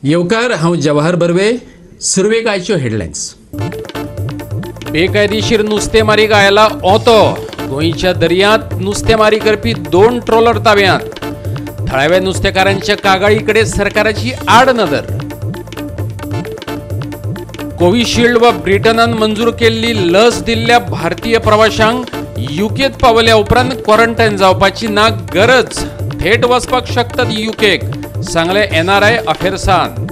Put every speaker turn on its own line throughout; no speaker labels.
येवकार, हांव जवाहर बर्वे. सुरवेक आयच्यो हेडलायन्स. बेकायदेशीर नुस्तेमारीक आयला ओतो. गोंयच्या दर्यांत नुस्तेमारी करपी 2 ट्रॉलर ताब्यांत. थळाव्या नुस्तेकारांच्या कागाळीकडे सरकाराची आडनदर. कोविशिल्ड वा ब्रिटनान मंजूर केल्ली लस दिल्ल्या भारतीय प्रवाशांक युकेत पावल्या उपरांत क्वॉरंटायन जावपाची ना गरज. थेट वचपाक शकतात युकेक, सांगले एनआरआय अफेर्सान.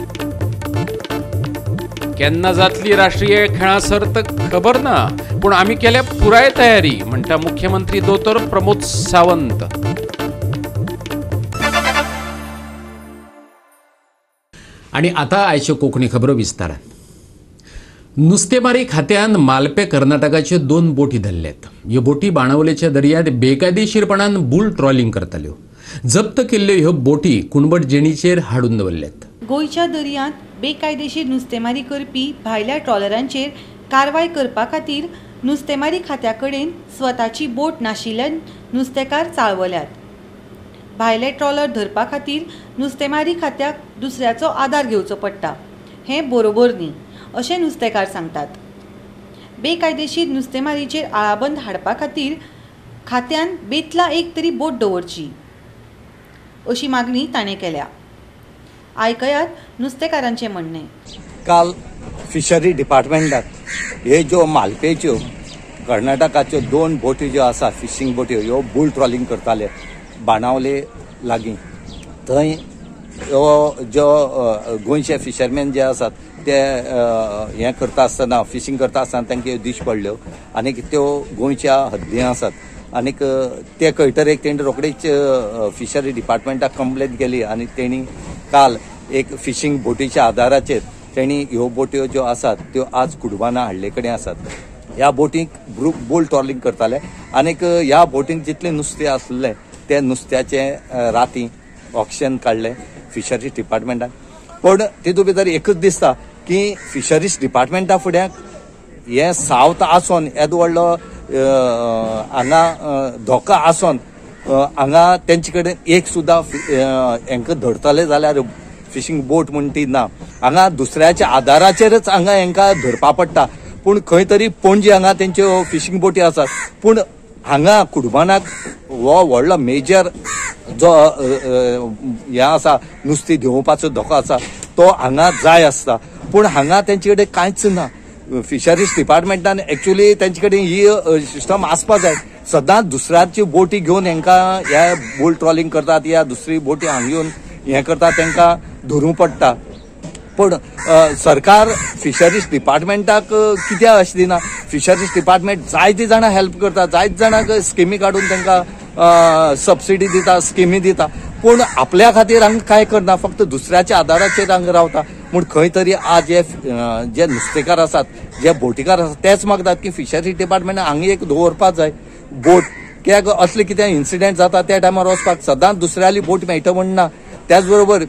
केन्ना जातली राष्ट्रीय खेळां सर्त खबर ना, पूण आमी केल्या पुराय तयारी, म्हणटा मुख्यमंत्री दोतोर प्रमोद सावंत. आनी आतां आयच्यो कोंकणी खबरो विस्तारान. नुस्तेमारी खात्यान मालपे कर्नाटकाच्यो 2 बोटी धरल्यात. ह्यो बोटी बाणावलेच्या दर्यांत बेकायदेशीरपणान बुल ट्रॉलिंग करताल्यो. जप्त केल्ल्यो ह्यो बोटी कुणबट जेणीचेर हाडून दवरल्यात.
गोंयच्या दर्यांत बेकायदेशीर नुस्तेमारी करपी भायल्या ट्रॉलरांचेर कारवाय करपा खातीर नुस्तेमारी खात्या कडेन स्वताची बोट नाशिल्ल्यान नुस्तेकार चाळवल्यात. भायले ट्रॉलर धरपा खातीर नुस्तेमारी खात्याक दुसऱ्याचो आदार घेवचो पडटा, हें बरोबर न्ही अशें नुस्तेकार सांगतात. बेकायदेशीर नुस्तेमारीचेर आळाबंद हाडपा खातीर खात्यान बेतला एक तरी बोट दवरची अशी मागणी ताणें केल्या. आयकयात नुस्तेकारांचें म्हणणें.
काल फिशरी डिपार्टमेंटात हे ज्यो मालपेच्यो कर्नाटकाच्यो 2 बोटी ज्यो आसा फिशींग बोट्यो, ह्यो बुल ट्रॉलिंग करताले बाणावले लागीं. थंय ह्यो ज्यो गोंयचे फिशरमॅन जे आसात ते हें करता आसतना, फिशींग करता आसतना तांकां ह्यो दीश पडल्यो आनी त्यो गोंयच्या हद्दीं आसात. आनीक ते कळटर एक तेणी रोखडीच फिशरी डिपार्टमेंटाक कंप्लेन केली आनी तेणी काल एक फिशींग बोटीच्या आदाराचेर तेणी ह्यो बोट्यो ज्यो आसात त्यो आज कुडबाना हाडले कडेन आसात. ह्या बोटींक बुल ट्रॉलिंग करताले आनीक ह्या बोटींक जितलें नुस्तें आसलें ते नुस्त्याचें राती ऑक्शन काडलें फिशरीज डिपार्टमेंटान. पूण तितूंत भितर एकूच दिसता की फिशरीज डिपार्टमेंटा फुड्याक हें सावथ आसोन येदो व्हडलो हांगा धोको आसोन हांगा तेंचे कडेन एक सुद्दां हेंकां धरतले जाल्यार फिशींग बोट म्हण ती ना. हांगा दुसऱ्याच्या आदाराचेरच हांगा हेंकां धरपा पडटा. पूण खंय तरी पणजे हांगा तेंच्यो फिशींग बोटी आसात, पूण हांगा कुडबानाक हो व्हडलो मेजर जो हें आसा नुस्तें देंवोवपाचो धोको आसा तो हांगा जाय आसता, पूण हांगा तेंचे कडेन कांयच ना. फिशरीज डिपार्टमेंटान एक्चुअली तेंचे कडेन ही सिस्टम आसपा जाय. सदांच दुसऱ्याची बोटी घेवन हेंकां ह्या बुल ट्रॉलिंग करतात या दुसरी बोटी हांगा येवन हें करतात, तेंकां धरूंक पडटा. पूण सरकार फिशरीज डिपार्टमेंटाक कित्याक अशें दिना? फिशरीज डिपार्टमेंट जायतीं जाणां हेल्प करता, जायते जाणांक स्किमी काडून तांकां सबसिडी दिता, स्किमी दिता, पूण आपल्या खातीर हांगा कांय करना, फक्त दुसऱ्याच्या आदाराचेर हांगा रावता. म्हूण खंय तरी आज जे जे नुस्तेकार आसात, जे बोटीकार आसात तेच मागतात की फिशरीज डिपार्टमेंटान हांगा एक दवरपाक जाय बोट, कित्याक असले कितें इन्सिडेंट जाता त्या टायमार वचपाक सदांच दुसऱ्याली बोट मेळटा म्हण ना. त्याच बरोबर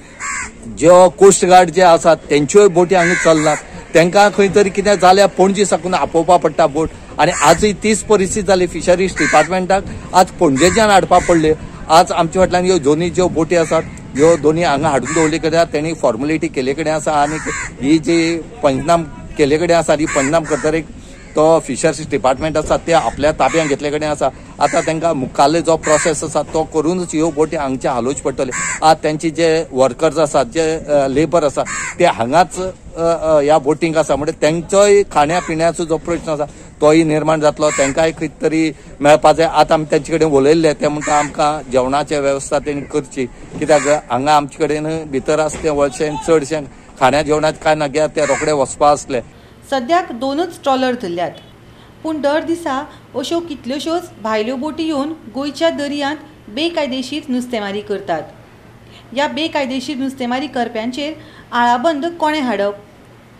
ज्यो कोस्ट गार्ड जे आसात तेंच्योय बोटी हांगा चलनात, तांकां खंय तरी कितें जाल्यार पणजे साकून आपोवपा पडटा बोट. आनी आजूय तीच परिस्थिती जाली. फिशरीज डिपार्टमेंटाक आज पणजेच्यान हाडपा पडले. आज आमच्या फाटल्यान ह्यो दोनी ज्यो बोटी आसात ह्यो दोनी हांगा हाडून दवरले कडेन तेणी फॉर्मेलिटी केले कडेन आसा आनी ही जी पंचनाम केले कडेन आसा, ही पंचनाम करतकीर तो फिशरीज डिपार्टमेंट आसा ते आपल्या ताब्यांत घेतले कडेन आसा. आतां तांकां मुखाल्लो जो प्रोसेस आसा तो करूनच ह्यो बोटी हांगचे हालोवचे पडटले. आज तेंचे जे वर्कर्स आसात, जे लेबर आसा ते हांगाच ह्या बोटींक आसा, म्हणजे तेंचोय खाण्या पिण्याचो जो प्रश्न आसा तोय निर्माण जातलो, तांकांय खंय तरी मेळपा जाय. आतां आमी तेंचे कडेन उलयल्ले, ते म्हणटा आमकां जेवणाची वेवस्था तेणी करची, कित्याक हांगा आमचे कडेन भितर आसा तें व्हडशें चडशें खाण्या जेवणाचें कांय ना, ते रोखडे वचपा आसले.
सद्याक 2च ट्रॉलर धरल्यात, पूण दर दिसा अश्यो कितल्योश्योच भायल्यो बोटी येवन गोंयच्या दर्यांत बेकायदेशीर नुस्तेमारी करतात. ह्या बेकायदेशीर नुस्तेमारी करप्यांचेर आळाबंद कोणें हाडप,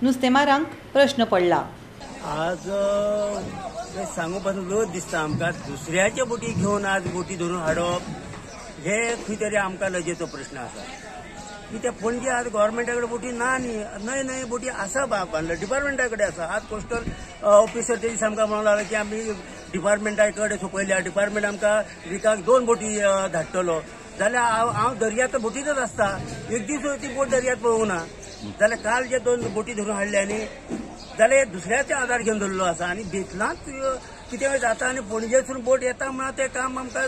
नुस्तेमारांक प्रश्न पडला.
आज सांगू पासून लज दिसता आमकां, दुसऱ्याच्या बोटी घेवन आज बोटी धरून हाडप हे खंय तरी आमकां लजेचो प्रश्न आसा. कित्याक पणजे आज गव्हर्मेंटा कडेन बोटी ना न्ही, नय नय बोटी आसा बांदल्या डिपार्टमेंटा कडेन आसा. आज कोस्टल ऑफिसर तेजी आमकां म्हणूंक लागलो की आमी डिपार्टमेंटा कडेन सोंपयल्या, डिपार्टमेंट आमकां विकाक 2 बोटी धाडटलो. जाल्यार हांव दर्यांत बोटींतच आसता, एक दीस ती बोट दर्यांत पळोवंक ना. जाल्यार काल जे 2 बोटी धरून हाडले न्ही जाल्यार दुसऱ्याचे आदार घेवन धरलो आसा आनी बेतलांत कितें जाता आनी पणजेसून बोट येता म्हणून तें काम आमकां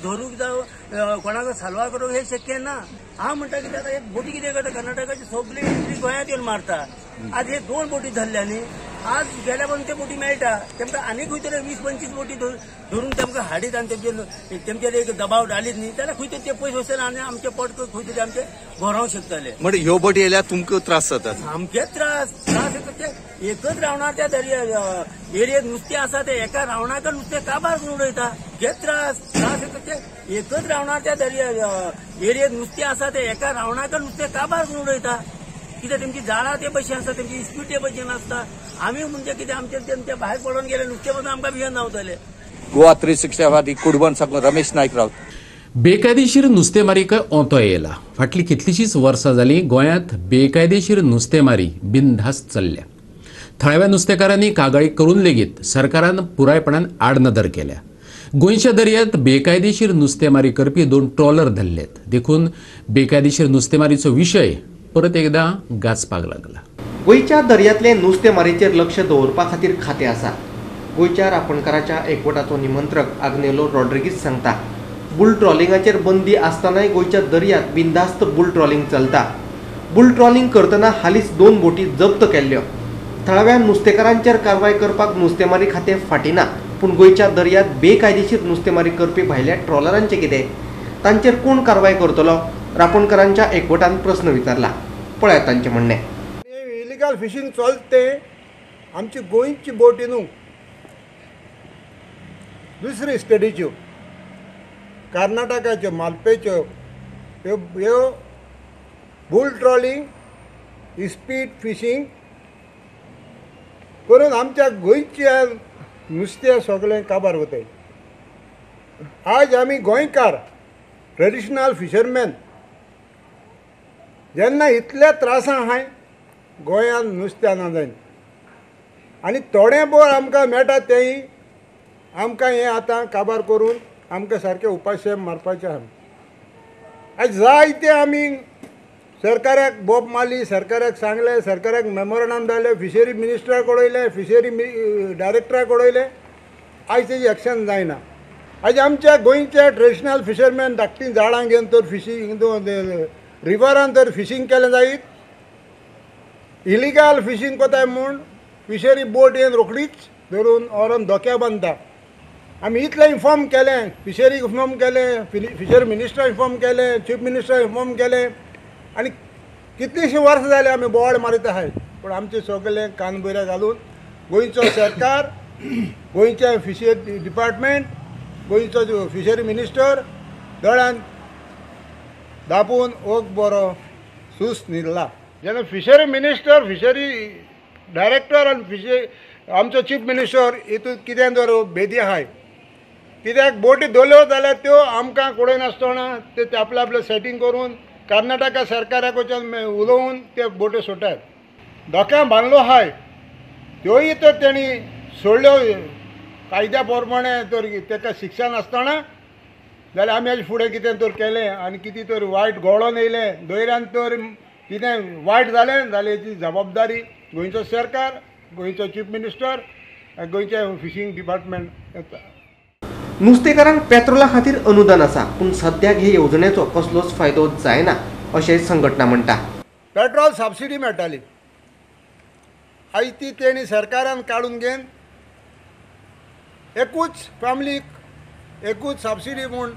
धरूंक जावं कोणाक साल्वार करूंक हें शक्य ना. हांव म्हणटा कितें आतां बोटी कितें करता कर्नाटकाची सगळी एंट्री गोंयांत येवन मारता. आज हे 2 बोटी धरल्या न्ही आज गेल्या पण ते बोटी मेळटा तेमकां आनी खंय तरी 20-25 बोटी धरून तेमकां हाडीत आनी तेमचेर एक दबाव डालीत न्ही जाल्यार खंय तरी ते पयस वचतले आनी आमचे पोट खंय तरी आमचे भरोंक शकतले.
म्हणजे ह्यो बोटी येयल्यार तुमकां त्रास जातात?
सामके त्रास त्रास येता. ते एकच रावणार त्या दर्या एरियेत नुस्तें आसा ते एका रावणाक नुस्तें काबार करून उडयता. हे त्रास त्रास येता. ते एकच रावणार त्या दर्या एरियेत नुस्तें आसा ते एका रावणाक नुस्तें काबार करून उडयता. कित्याक तेमची जाळां ते भशेन आसता, तेमची इस्पीट ते भशेन आसता. आमी म्हणजे कितें आमचे तेमच्या भायर पडून गेले नुस्तें पसून आमकां भियेवन रावतले.
गोवा 365 कुडबण साकून रमेश नायक रावत.
बेकायदेशीर नुस्तेमारीक ओंतो येयला. फाटलीं कितलींशींच वर्सां जालीं गोंयांत बेकायदेशीर नुस्तेमारी बिनधास्त चल्ल्या. थळाव्या नुस्तेकारांनी कागाळी करून लेगीत सरकारान पुरायपणान आडनदर केल्या. गोंयच्या दर्यांत बेकायदेशीर नुस्तेमारी करपी 2 ट्रॉलर धरलेत. देखून बेकायदेशीर नुस्तेमारीचो विशय परत एकदां गाजपाक लागला.
गोंयच्या दर्यांतले नुस्तेमारीचेर लक्ष दवरपा खातीर खातें आसा. गोंयच्या रापणकाराच्या एकवटाचो निमंत्रक आग्नेलो रॉड्रिगीज सांगता, बुल ट्रॉलिंगाचेर बंदी आसतनाय गोंयच्या दर्यांत बिनधास्त बुल ट्रॉलिंग चलता. बुल ट्रॉलिंग करतना हालींच 2 बोटी जप्त केल्ल्यो. थळाव्या नुस्तेकारांचेर कारवाय करपाक नुस्तेमारी खातें फाटीं ना, पूण गोंयच्या दर्यांत बेकायदेशीर नुस्तेमारी करपी भायल्या ट्रॉलरांचें कितें? तांचेर कोण कारवाय करतलो? रापणकारांच्या एकवटान प्रस्न विचारला. पळयात तांचें म्हणणें.
इलिगल फिशींग चलते आमची गोंयची बोटी न्हू, दुसरी स्टेटीच्यो, कर्नाटकाच्यो, मालपेच्यो ह्यो बुल ट्रॉलिंग, इस्पीट फिशींग करून आमच्या गोंयच्या नुस्तें सगळें काबार वताय. आज आमी गोंयकार ट्रेडिशनल फिशरमॅन जेन्ना इतल्या त्रासां आहाय गोंयांत नुस्त्या ना जायन आनी थोडें बोर आमकां मेळटा तेंय आमकां हें आतां काबार करून आमकां सारकें उपाशे मारपाचें आहा. आयज जायते आमी सरकाराक बोब मारली, सरकाराक सांगलें, सरकाराक मेमोरंडम धाडलें, फिशरी मिनिस्टराक उडयलें, फिशरी डायरेक्टराक उडयलें. आयज तेजी एक्शन जायना. आयज आमच्या गोंयच्या ट्रेडिशनल फिशरमॅन धाकटीं झाडां घेवन तर फिशींग रिवरान तर फिशींग केलें जायत, इलिगल फिशींग कोताय म्हूण फिशरी बोट येवन रोखडीच धरून व्हरोन धोक्या बांदता. आमी इतलें इन्फॉर्म केलें, फिशरीक इन्फॉर्म केलें, फिशरी मिनिस्टराक इन्फॉर्म केलें, चीफ मिनिस्टराक इन्फॉर्म केलें आनी कितलींशीं वर्सां जालीं आमी बोवाळ मारीत आहाय, पूण आमचें सगळें कान बऱ्या घालून गोंयचो सरकार, गोंयचें फिशरी डिपार्टमेंट, गोंयचो फिशरी मिनिस्टर दोळ्यान दापून ओक बरो सूस न्हिदला. जेन्ना फिशरी मिनिस्टर, फिशरी डायरेक्टर आनी फिशरी आमचो चीफ मिनिस्टर हितून कितें जर भेदी आहाय, कित्याक बोटी धरल्यो जाल्यार त्यो आमकां कळय नासतना ते आपलें आपलें सेटींग करून कर्नाटका सरकाराक वचून उलोवन ते बोट्यो सोडटात. धोक्या बांदलो आहाय त्योय तर तेणी सोडल्यो कायद्या प्रमाणे तर ताका शिक्षा नासतना जाल्यार आमी हाजे फुडें कितें तर केलें आनी कितें तर वायट घोळोन येयलें दर्यांत तर कितें वायट जालें जाल्यार हेची जबाबदारी गोंयचो सरकार, गोंयचो चीफ मिनिस्टर, गोंयचें फिशींग डिपार्टमेंट.
नुस्तेकारांक पेट्रोला खातीर अनुदान आसा, पूण सद्याक हे येवजणेचो कसलोच फायदो जायना अशें संघटना म्हणटा.
पेट्रोल सबसिडी मेळटाली, आयज ती तेणी सरकारान काडून घेवन एकूच फॅमिलीक एकूच सबसिडी म्हूण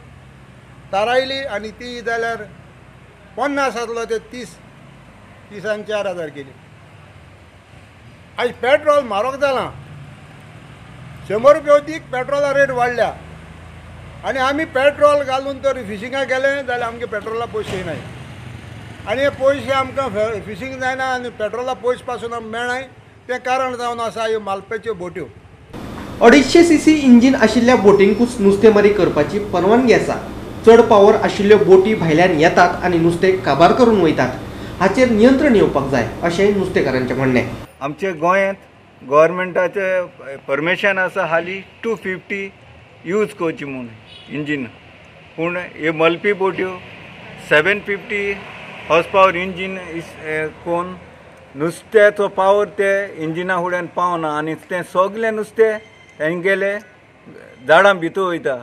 थारायली आनी ती जाल्यार 50 आसलो ते 30 30 4,000 केली. आयज पेट्रोल म्हारग जालां, 100 रुपया अदीक पेट्रोला रेट वाडल्या आनी आमी पेट्रोल घालून तर फिशिंगाक गेले जाल्यार आमगे पेट्रोला पयशे येनाय आनी हे पयशे आमकां फिशींग जायना आनी पेट्रोला पयशे पासून आमकां मेळनाय. तें कारण जावन आसा ह्यो मालपेच्यो बोट्यो.
250 सीसी इंजीन आशिल्ल्या बोटींकूच नुस्तेमारी करपाची परवानगी आसा. चड पावर आशिल्ल्यो बोटी भायल्यान येतात आनी नुस्तें काबार करून वयतात, हाचेर नियंत्रण येवपाक जाय अशें नुस्तेकारांचें म्हणणें.
आमचे गोंयांत गव्हर्मेंटाचें परमिशन आसा हालीं 250 यूज करची म्हूण इंजीन, पूण ह्यो मलपी बोट्यो 750 हॉर्स पावर इंजीन कोन नुस्त्याचो पावर ते इंजिना फुड्यान पावना आनी तें सगलें नुस्तें तेंगेले झाडां भितर वयता.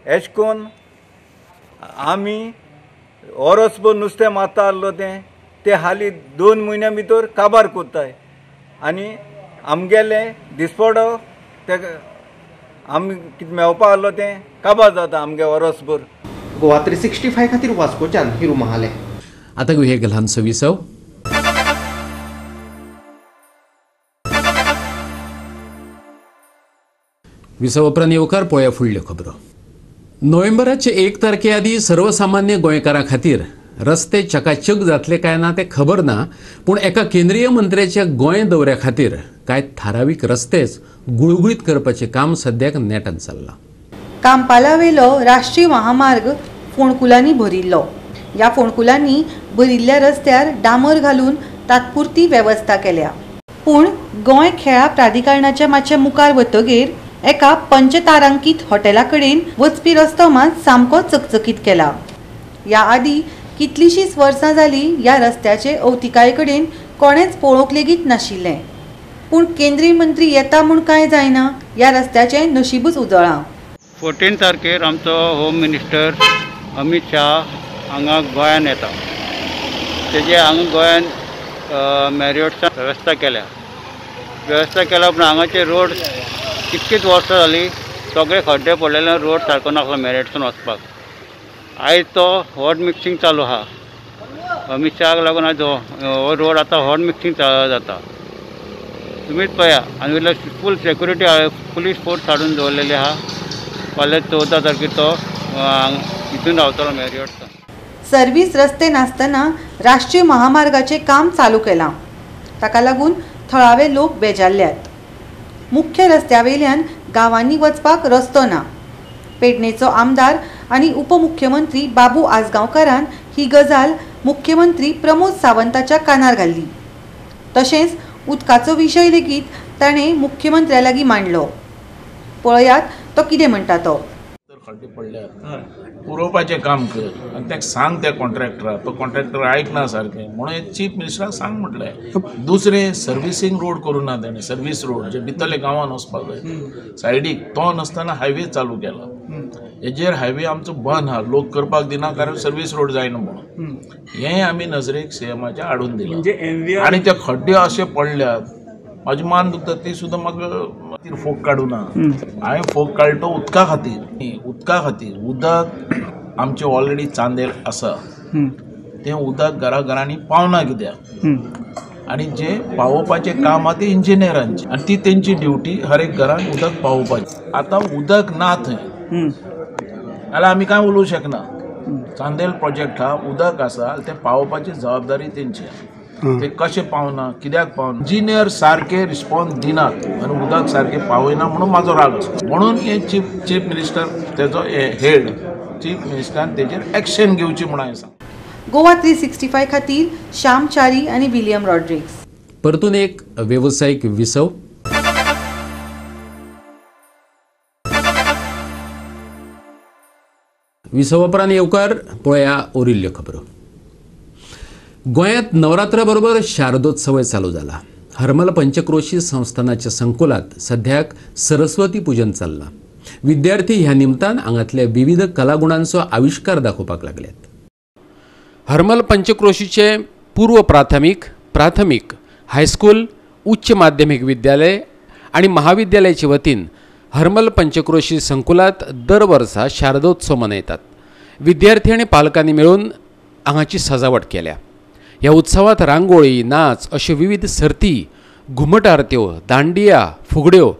एश कोन आमी वरसभर नुस्तें मारता आसलो तें ते हालीं 2 म्हयन्या भितर काबार कोत्ताय आनी आमगेले दिसपडो ते आमी कितें मेळपा आसलो तें काबार जाता आमगे वरसभर.
गोवा 365 खातीर वास्कोच्यान हिरू महाले.
आतां घेवया एक ल्हानसो विसव. विसव उपरांत येवकार पळोवया फुडल्यो खबरो. नोव्हेंबराचे 1 तारखे आदीं सर्वसामान्य गोंयकारां खातीर रस्ते चकाचक जातले काय ना तें खबर ना, पूण एका केंद्रीय मंत्र्याच्या गोंय दौऱ्या खातीर कांय थारावीक रस्तेच गुळगुळीत करपाचें काम सद्याक नेटान चल्लां.
कांपालावेलो राष्ट्रीय महामार्ग फोंडकुलांनी भरिल्लो. ह्या फोंडकुलांनी भरिल्ल्या रस्त्यार डांबर घालून तात्पुरती वेवस्था केल्या. पूण गोंय खेळां प्राधिकरणाच्या मातशें मुखार वतगीर एका पंचतारांकीत हॉटेला कडेन वचपी रस्तो मात सामको चकचकीत केला. ह्या आदीं कितलींशींच वर्सां जालीं ह्या रस्त्याचे अवतिकाये कडेन कोणेंच पळोवंक लेगीत नाशिल्लें. पूण केंद्रीय मंत्री येता म्हूण कांय जायना, ह्या रस्त्याचें नशीबच उजळां.
14 तारखेर आमचो होम मिनिस्टर अमीत शाह हांगा गोंयान येता. तेजे हांगा गोंयान मॅरियटसान वेवस्था केल्या. वेवस्था केल्या उपरांत हांगाचे रोड कितकीच वर्सां जाली सगळे खड्डे पडलेले, रोड सारको नासलो मॅरियटसून वचपाक. आयज तो हॉट मिक्सिंग चालू आहा. अमीत शाहाक लागून आयज हो रोड आतां हॉट मिक्सिंग जाता. तुमीच पळया आनी वयल्या फूल सेक्युरिटी पुलीस फोर्स हाडून दवरलेली आहा. फाल्यां 14 तारखेर तो हितून रावतलो मॅरियटसान.
सर्वीस रस्ते नासतना राष्ट्रीय महामार्गाचें काम चालू केलां. ताका लागून थळावे लोक बेजारल्यात. मुख्य रस्त्या वयल्यान गांवांनी वचपाक रस्तो ना. पेडणेचो आमदार आनी उपमुख्यमंत्री बाबू आजगांवकारान ही गजाल मुख्यमंत्री प्रमोद सावंताच्या कानार घाल्ली. तशेंच उदकाचो विशय लेगीत ताणें मुख्यमंत्र्या लागीं मांडलो. पळयात तो कितें म्हणटा तो.
खड्डे पडल्यात पुरोवपाचें काम कर आनी ताका सांग त्या कॉन्ट्रॅक्टराक, तो कॉन्ट्रॅक्टर आयकना सारकें म्हणून चीफ मिनिस्टराक सांग म्हटलें. दुसरें सर्विसींग रोड करूं ना तेणें. सर्वीस रोड जे भितरले गांवान वचपाक जाय सायडीक, तो नासतना हायवे चालू केला. हेजेर हायवे आमचो बंद आहा, लोक करपाक दिना कारण सर्वीस रोड जायना म्हणून. हें आमी नजरेक सीएमाच्या हाडून दिलां. आनी ते खड्डे अशे पडल्यात म्हाजी मान दुखता, ती सुद्दां म्हाका फोग काडूं ना. हांवें फोग काडलो तो उदका खातीर. उदका खातीर उदक आमचें ऑलरेडी चांदेल आसा, तें उदक घराघरांनी पावना कित्याक, आनी जे पावोवपाचें काम आहा तें इंजिनियरांचें आनी ती तेंची ड्युटी हर एक घरान उदक पावोवपाचें. आतां उदक ना थंय जाल्यार आमी कांय उलोवंक शकना. चांदेल प्रोजेक्ट आहा, उदक आसा, तें पावोवपाची जबाबदारी तेंची. ते कशें पावना, कित्याक पावना, इंजिनियर सारके रिस्पॉन्स दिनात आनी उदक सारकें पावयना म्हणून म्हाजो राग आसता. म्हणून हे चीफ मिनिस्टर तेजो हेड चीफ मिनिस्टरान तेजेर एक्शन घेवची म्हणून हांवें सांगलें.
गोवा 365 खातीर श्याम च्यारी आनी विलियम रॉड्रिग्स.
परतून एक वेवसायीक विसव. विसव उपरांत येवकार पळया उरिल्ल्यो खबरो. गोंयांत नवरात्रा बरोबर शारदोत्सवय चालू जाला. हरमल पंचक्रोशी संस्थानाच्या संकुलात सद्याक सरस्वती पूजन चल्लां. विद्यार्थी ह्या निमतान हांगांतल्या विविध कलागुणांचो आविश्कार दाखोवपाक लागल्यात. हरमल पंचक्रोशीचे पूर्व प्राथमीक, प्राथमीक, हायस्कूल, उच्च माध्यमीक विद्यालय आनी महाविद्यालयाचे वतीन हरमल पंचक्रोशी संकुलात दर वर्सा शारदोत्सव मनयतात. विद्यार्थी आनी पालकांनी मेळून हांगाची सजावट केल्या. ह्या उत्सवात रांगोळी, नाच अश्यो विविध सर्ती, घुमट आरत्यो, दांडिया, फुगड्यो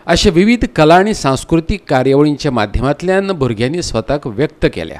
अशे विविध कला आनी सांस्कृतीक कार्यावळींच्या माध्यमांतल्यान भुरग्यांनी स्वताक व्यक्त केल्या.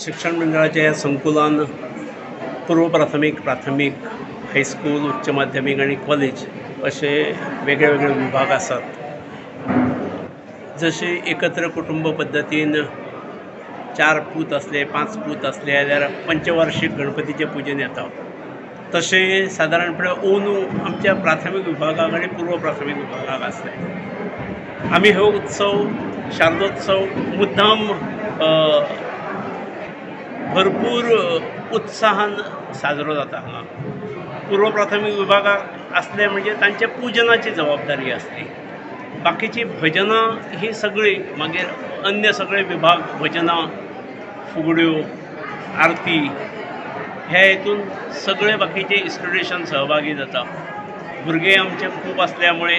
शिक्षण मंडळाच्या ह्या संकुलान पूर्व प्राथमीक, प्राथमीक, हायस्कूल, उच्च माध्यमीक आनी कॉलेज अशे वेगळे वेगळे विभाग आसात. जशे एकत्र कुटुंब पद्दतीन 4 पूत असले, 5 पूत असले जाल्यार पंचवार्षिक गणपतीचें पुजन येता, तशें सादारणपणे अंदू आमच्या प्राथमीक विभागाक आनी पूर्व प्राथमीक विभागाक आसलें. आमी हो उत्सव शारदोत्सव मुद्दाम भरपूर उत्साहान साजरो जाता. हांगा पूर्व प्राथमीक विभागाक आसलें म्हणजे तांच्या पुजनाची जबाबदारी आसली, बाकीची भजनां ही सगळीं मागीर अन्य सगळे विभाग भजनां, फुगड्यो, आरती ह्या हेतून सगळे बाकीचे इन्स्टिट्युशन सहभागी जाता. भुरगे आमचे खूब आसल्या मुळे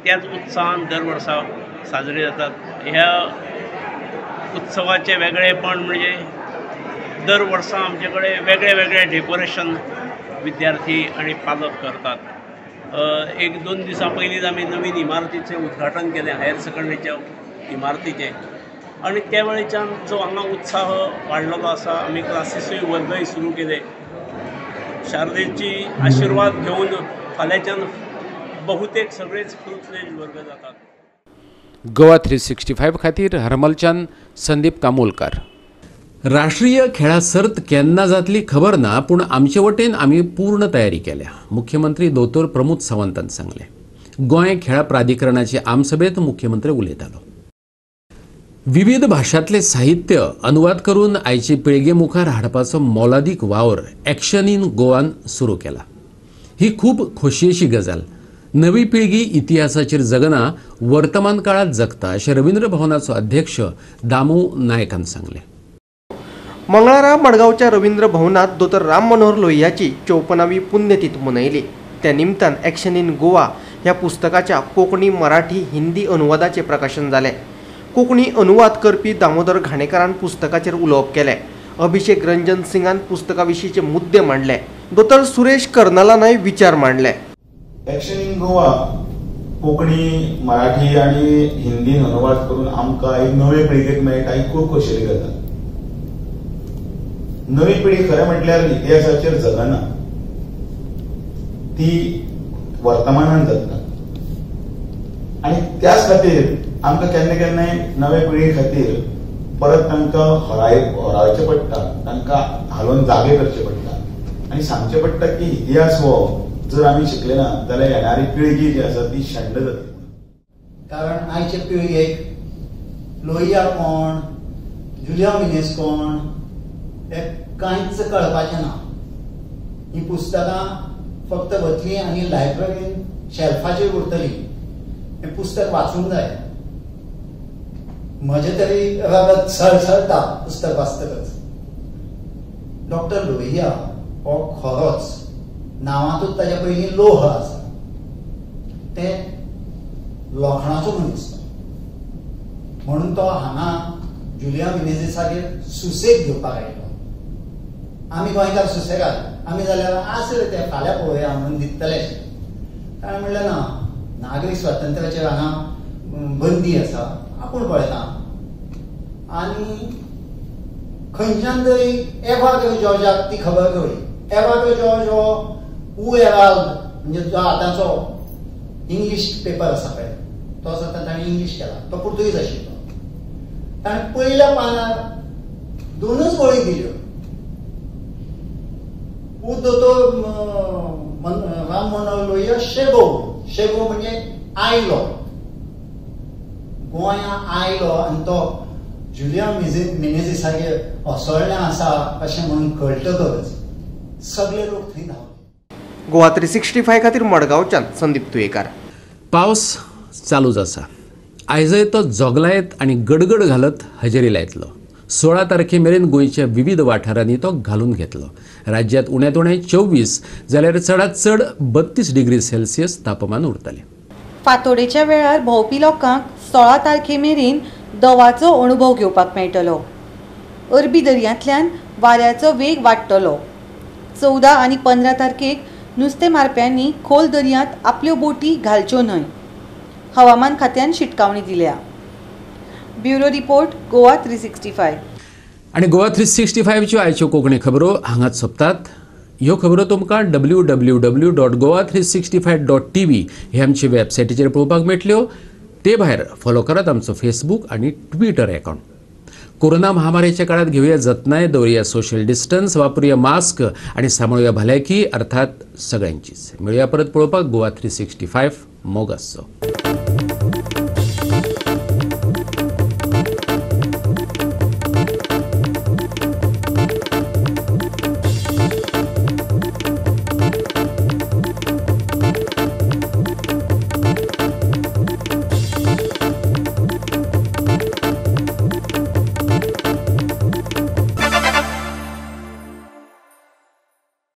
त्याच उत्साहान दर वर्सा साजरे जातात. ह्या उत्सवाचें वेगळेपण म्हणजे दर वर्सा आमचे कडेन वेगळे वेगळे डेकोरेशन विद्यार्थी आनी पालक करतात. 1-2 दिसां पयलींच आमी नवीन इमारतीचें उद्घाटन केलें, हायर सेकंडरीच्या इमारतीचें, आनी त्या वेळच्यान जो हांगा उत्साह वाडलेलो आसा. आमी क्लासीसूय वर्गय सुरू केले. शारदेची आशिर्वाद घेवन फाल्यांच्यान बहुतेक सगळेच फूल फ्लेज वर्ग जातात.
गोवा 365 खातीर हरमलच्यान संदीप कामोलकर. राष्ट्रीय खेळां सर्त केन्ना जातली खबर ना, पूण आमचे वटेन आमी पूर्ण तयारी केल्या, मुख्यमंत्री दोतोर प्रमोद सावंतान सांगलें. गोंय खेळां प्राधिकरणाचे आमसभेंत मुख्यमंत्री उलयतालो. विविध भाशांतलें साहित्य अनुवाद करून आयचे पिळगे मुखार हाडपाचो मोलादीक वावर एक्शन इन गोवान सुरू केला. ही खूब खोशयेची गजाल. नवी पिळगी इतिहासाचेर जगना, वर्तमान काळात जगता, अशें रवींद्र भवनाचो अध्यक्ष दामू नायकान सांगलें.
मंगळारा मडगांवच्या रवींद्र भवनात दोतोर राम मनोहर लोहियाची 54वी पुण्यतीथ मनयली. त्या निमतान एक्शन इन गोवा ह्या पुस्तकाच्या कोंकणी, मराठी, हिंदी अनुवादाचें प्रकाशन जालें. कोंकणी अनुवाद करपी दामोदर घाणेकारान पुस्तकाचेर उलोवप केलें. अभिषेक रंजन सिंगान पुस्तका विशींचे मुद्दे मांडले. दोतोर सुरेश कर्नलानय विचार मांडले.
एक्शन इन गोवा कोंकणी, मराठी आनी हिंदीन अनुवाद करून आमकां एक नवे पिळगेक मेळटा ही खूब खोशयेली गजाल. नवी पिढी खरें म्हटल्यार इतिहासाचेर जगना, ती वर्तमानान जगता आनी त्याच खातीर आमकां केन्ना केन्नाय नवे पिळगे खातीर परत तांकां होरावचें पडटा, तांकां हालोवन जागे करचे पडटा आनी सांगचें पडटा की इतिहास हो जर आमी शिकले ना जाल्यार येणारी पिळगी जी आसा ती शेंड जातली.
कारण आयचे पिळगेक लोहिया कोण, जुलिया मिनेज कोण हें कांयच कळपाचें ना. हीं पुस्तकां फक्त वतलीं आनी लायब्ररीन शेल्फाचेर उरतलीं. हें पुस्तक वाचूंक जाय. म्हजें तरी रगत सळसळटा पुस्तक वाचतकच. डॉक्टर लोहिया हो खरोच नांवांतूच ताच्या पयलीं लोह आसा, तें लोखणाचो मनीस तो, म्हणून तो हांगा जुलिया मिनेझीसागेर सुसेग घेवपाक आयलो. आमी गोंयकार सुसेगाद, आमी जाल्यार आसले ते फाल्यां पळोवया म्हणून दितले. ताणें म्हणलें ना, नागरी स्वातंत्र्याचेर हांगा बंदी आसा, आपूण पळयता. आनी खंयच्यान तरी एवाग्रो जॉर्जाक ती खबर कळ्ळी. एवाग्रो जॉर्ज हो उ एराल्ड म्हणजे जो आतांचो इंग्लीश पेपर आसा पळय तो आसा, ताणें इंग्लीश केला, तो पुर्तुगीज आशिल्लो. ताणें पयल्या पानार 2 वळी दिल्यो. उ दोतोर राम मनोहर लोहिया शेगो, शेगो म्हणजे आयलो, गोंया आयलो आनी तो जुलिया मिनेझीसागेर असोळण्यां आसा अशें म्हणून कळटकच सगळे लोक थंय धांवले.
गोवा 365 खातीर मडगांवच्यान संदीप तुयेकार.
पावस चालूच आसा. आयजय तो जोगलायत आनी गडगड घालत हजेरी लायतलो. 16 तारखे मेरेन गोंयच्या विविध वाठारांनी तो घालून घेतलो. राज्यात उण्यांत उणें 24 जाल्यार चडांत चड 32 डिग्री सेल्सियस तापमान उरतलें.
फातोडेच्या वेळार भोंवपी लोकांक 16 तारखे मेरेन दवाचो अणभव घेवपाक मेळटलो. अरबी दर्यांतल्यान वाऱ्याचो वेग वाडटलो. 14 आनी 15 तारखेक नुस्तें मारप्यांनी खोल दर्यांत आपल्यो बोटी घालच्यो न्हय, हवामान खात्यान शिटकावणी दिल्या. Bureau report, Goa 365.
आनी गोवा 365च्यो आयच्यो कोंकणी खबरो हांगाच सोंपतात. ह्यो खबरो तुमकां www.goa365.tv हे आमचे वेबसायटीचेर पळोवपाक मेळटल्यो. ते भायर फॉलो करात आमचो फेसबूक आनी ट्विटर अकावंट. कोरोना महामारीच्या काळात घेवया जतनाय, दवरुया सोशल डिस्टन्स, वापरुया मास्क आनी सांबाळुया भलायकी, अर्थात सगळ्यांचीच. मेळुया परत पळोवपाक गोवा 365. मोग आसचो.